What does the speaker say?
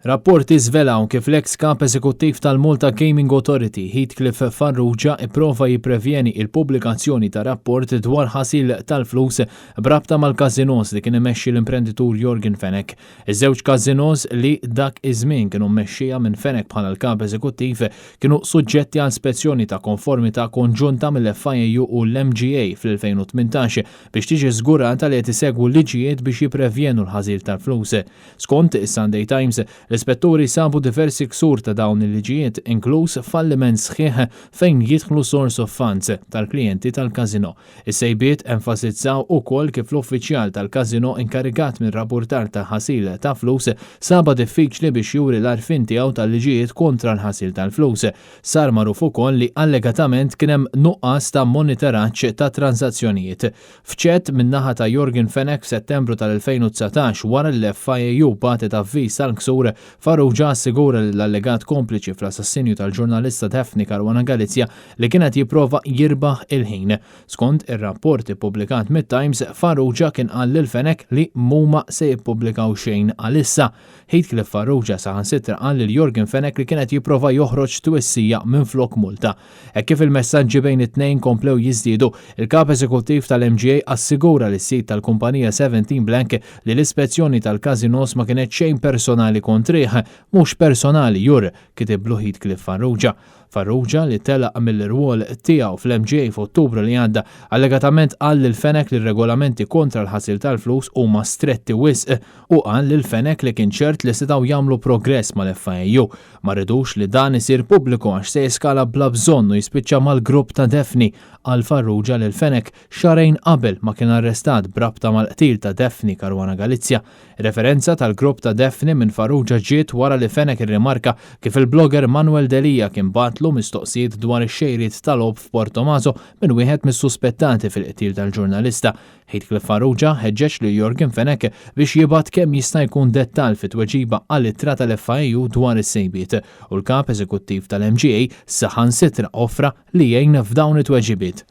Rapporti żvelaw kif l-eks Kap Eżekuttiv tal-Malta Gaming Authority, Heathcliff Farrugia, ipprova jipprevjeni il-pubblikazzjoni ta' rapport dwar ħasil tal-flus b'rabta mal-każinos li kien imexxi l-imprenditur Yorgen Fenech. Iż-żewġ każinos li dak iż-żmien kienu mmexxija minn Fenech bħala l-Kap Eżekuttiv kienu suġġetti għal spezzjoni ta' konformità konġunta mill-FIAU u l-MGA fl-2018 biex tiġi żgurata li qed isegwu l-liġijiet biex jipprevjenu l-ħasil tal-flus. Skont is-Sunday Times, l-ispetturi sabu diversi ksur ta' dawn il-liġijiet, inkluż falliment sħiħ fejn jidħlu source of funds tal-klijenti tal-każinò. Is-sejbiet enfasizzaw ukoll kif l-uffiċjal tal-każinò inkarigat mir-rappurtar ta' ħasil ta' flus sabha diffiċli biex juri l-għarfien tiegħu tal-liġijiet kontra l-ħasil tal-flus. Sar magħruf ukoll li allegatament kien hemm nuqqas ta' monitoraġġ ta' tranżazzjonijiet. F'chat min-naħa ta' Yorgen Fenech f'Settembru tal-2019 wara li l-FIAU bagħtet avviż tal-ksur, Farrugia assigura lill-allegat kompliċi fl-assassinju tal-ġurnalista Daphne Caruana Galizia li kien qed jipprova jirbaħ il-ħin. Skont ir-rapport ippubblikat mit-Times, Farrugia kien qal lil Fenech li mhuma se jippubblikaw xejn għalissa. Heathcliff Farrugia saħansitra qal lil Yorgen Fenech li kien qed jipprova joħroġ twissija minflok multa. Hekk kif il-messaġġi bejn it-tnejn komplew jiżdiedu, il-Kap Eżekuttiv tal-MGA assigura lis-sid tal-kumpanija Seventeen Blank li l-ispezzjoni tal-każinos ma kienet xejn personali kontrih. Mhux personali, Jur, kitiblu Heathcliff Farrugia. Farrugia, li telaq mill-irwol tiegħu fl-MGA f'Ottubru li għadda, allegatament qal lil Fenech li r-regolamenti kontra l-ħasil tal-flus huma stretti wisq. Hu qal lil Fenech li kien ċert li setgħu jagħmlu progress mal-FIAU. Ma rridux li dan isir pubbliku għax se jeskala bla bżonn u jispiċċa mal-grupp ta' Daphne, qal Farrugia lil Fenech xahrejn qabel ma kien arrestat b'rabta mal-qtil ta' Daphne Caruana Galizia. Referenza tal-grupp ta' Daphne minn Farrugia ġiet wara li Fenech irrimarka kif il-blogger Manuel Delia kien bagħatlu mistoqsijiet dwar ix-xejriet ta' logħob f'Portomaso minn wieħed mis-suspettati fil-qtil tal-ġurnalista. Heathcliff Farrugia ħeġġeġ lil Yorgen Fenech biex jibgħat kemm jista' jkun dettall fi tweġiba għal ittra tal-FIAU dwar is-sejbiet u l-Kap Eżekuttiv tal-MGA saħansitra offra li jgħin f'dawn it-tweġibiet.